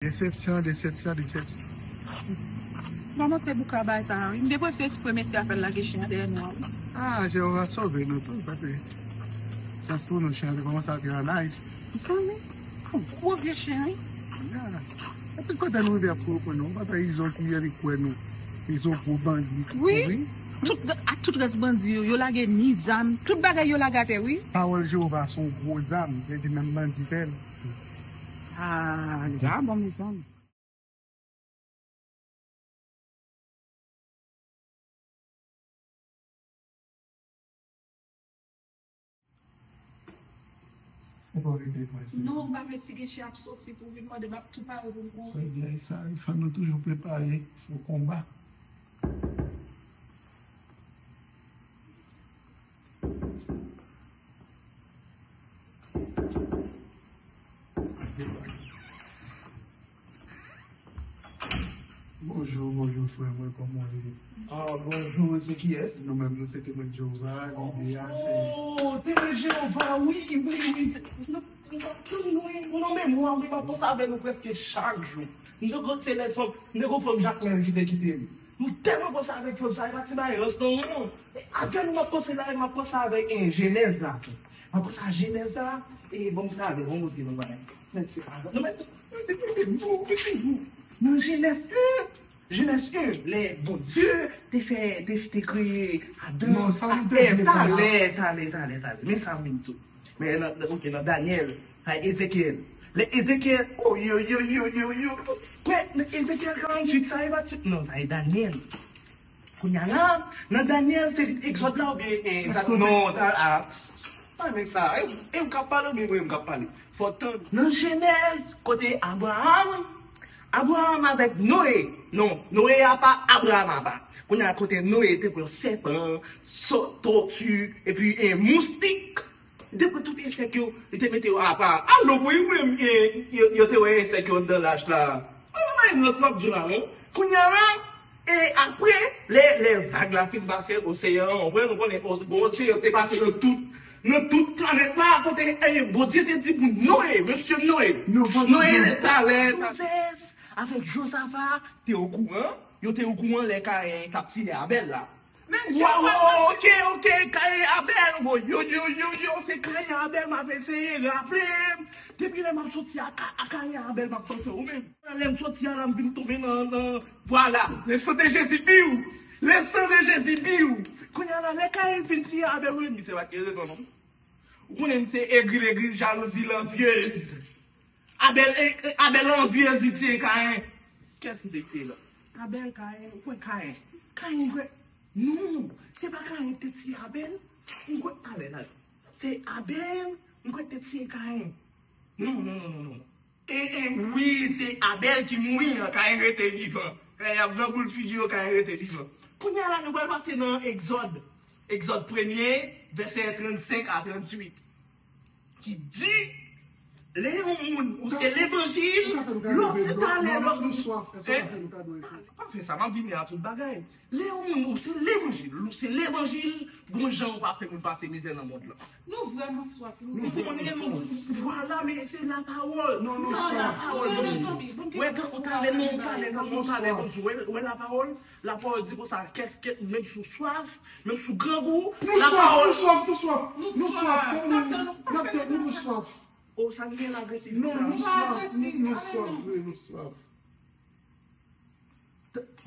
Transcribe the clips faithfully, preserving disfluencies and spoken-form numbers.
Desepsyon, desepsyon, desepsyon. Manman se bouka bay sa a wi. M te panse espre mesye a fè l lage chen an dèyè nou an wi. Ah, Jewova sove nou tou, paske chans pou nou, chen an te kòmanse ap rann aj. Zanmi, yon gwo vye chen wi. Ya. E tout kote nou rive ap kouri pou nou. Ou pa fè Izo ki vini kwè nou. Izo gwo bandi ki Wi. kouri. Tout, ak tout rès bandi yo, yo lage ni zam, tout bagay yo lage atè wi. Pawòl Jewova se yon gwo zam, vle di menm bandi pè l. Ah, li pa bon mezanmi. Ou pa rete prese. Non, m pa vle si gen chen ap soti pou vin mande m ap tou pare pou m kouri. Sa di ay sa, il fò nou toujou prepare pou konba. Bonjou, bonjou frè mwen, kòman w ye? Ah, bonjou, se kiyès? Nou menm nou se Temwen Jewova, lide a se Oh, Temwen Jewova, wi, wi, wi. Nou, nou, nou, nou, nou, memwa, wi, m ap panse avè nou prèske chak jou. M te konn se lè fanm, m te gon fanm Jakmèl ki te kite m. M tèlman panse avèk fanm sa, e pa ti bagay rans non, non. E avè nou m ap panse la, e m ap panse avèk en jenès la tou. M ap panse a jenès la, e bon, talè, bon, montre nou bagay. Men se pa, non, men, men, men, men, men, men, nan jenès, hmm, Jenès un, lè Bondye te fè, te, te kreye Adan Non, sa nou ak te Èv, vle fè la. Talè, talè, talè, talè. Men sa m vin tou. Men nan, nan, ok, nan Danyèl, sa e Ezekyèl. Lè Ezekyèl, oh, yo, yo, yo, yo, yo. Men nan Ezekyèl karanntuit, sa e pa ti, non, sa e Danyèl. Kounye a la, nan Danyèl, se Egzòd la oubyen, eh, sa, Èske non, ta, a, pa men sa. E, e ou k ap pale oubyen mwen m k ap pale? Fò tann. Nan Jenèz, kote Abraham, Abraham avèk Noe. Non, Noe a pa Abraham a pa. Kounye a kote Noe te pran sèpan, so, tòti, epi en moustik. Depi tout ensèk yo, li te mete yo apa. Alò, wi, ou menm, e, yo, yo te wè ensèk yo anndan lach la. Mwen pa yon rans m ap di w la, non. Kounye a la, e apre, lè, lè vag la fin pase, oseyan an, ou konprann, ou konnen, o-, bon, oseyan te pase nan tout, nan tout planèt la, kote, e, Bondye te di pou Noe, mesye Noe, Nou va Noe, nou talè, Jozèf avèk Jozafa te okouran, yo te okouran lè Kayen t ap tiye Abèl la. Mesye, Waw, mwen waw, panse ok, ok, Kayen Abèl, bon, yo, yo, yo, yo, se Kayen Abèl m ap eseye raple m. Depi lè m ap soti a, a Kayen Abèl m ap panse ou menm. Lè m soti a la, m vin tonbe nan, nan, vwala, le sang de Jésus biw, le sang de Jésus biw. Kounye a la, lè Kayen fin tiye Abèl, ou menm, misye pa t gen rezon non. Ou konnen misye egri, egri, jalouzi, lanvyez. Abèl, e, e, Abèl anvyez li tiye Kayen. Kiyès ki te tiye la? Abèl, Kayen, ou kwè Kayen? Kayen kwè? Non, se pa Kayen ki te tiye Abèl. Ou kwè, talè, talè. Se Abèl, ou kwè ki te tiye Kayen. Non, non, non, non, non. E, e, wi, se Abèl ki mouri an, Kayen rete vivan. Kayen ap grangou l figi yo, Kayen rete vivan. Kounye a la, nou pral pase nan Egzòd. Egzòd premye, vèsè trannsenk a tranntuit. Ki di, lè yon moun ou se levanjil, lò se talè lò. Nou swaf, èske w ka fè nou kado efè? Pa fè sa, m ap vini a tout bagay. Lè yon moun ou se levanjil, ou se levanjil, gon jan ou pa fè moun pase mizè nan mond lan. Nou vrèman swaf wi. Ou konnen nou, vwala, men se lapawòl. Non, nou Sa swaf. lapawòl, Tande, non. zanmi, bon, Wè, gade, ou talè, non, ou talè, non, ou talè, bon, wè, wè lapawòl, lapawòl di konsa, kèskèt, menm si w swaf, menm si w grangou, Nou swaf, lapawòl. Nou swaf, nou swaf. Nou Nou swaf, swaf. Tèt nou, N ap tann nou, n ap tann nou, nou swaf. O, sa gen lagresivite. Non, nou Pa swaf, agresif, nou ale swaf, non. Wi, nou swaf.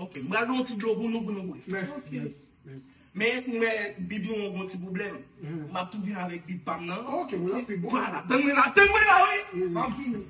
Ok, m pral yon ti dlo pou nou, pou nou bwè. Mèsi, Ok. Mèsi, mèsi. Men, m wè Bib nou yon ti pwoblèm. Mhm. M ap tou vin avèk Bib pa m nan. Ok, mwen la pi bon. Vwala, tann mwen la, tann mwen la, wi. Wi, wi. M ap vini.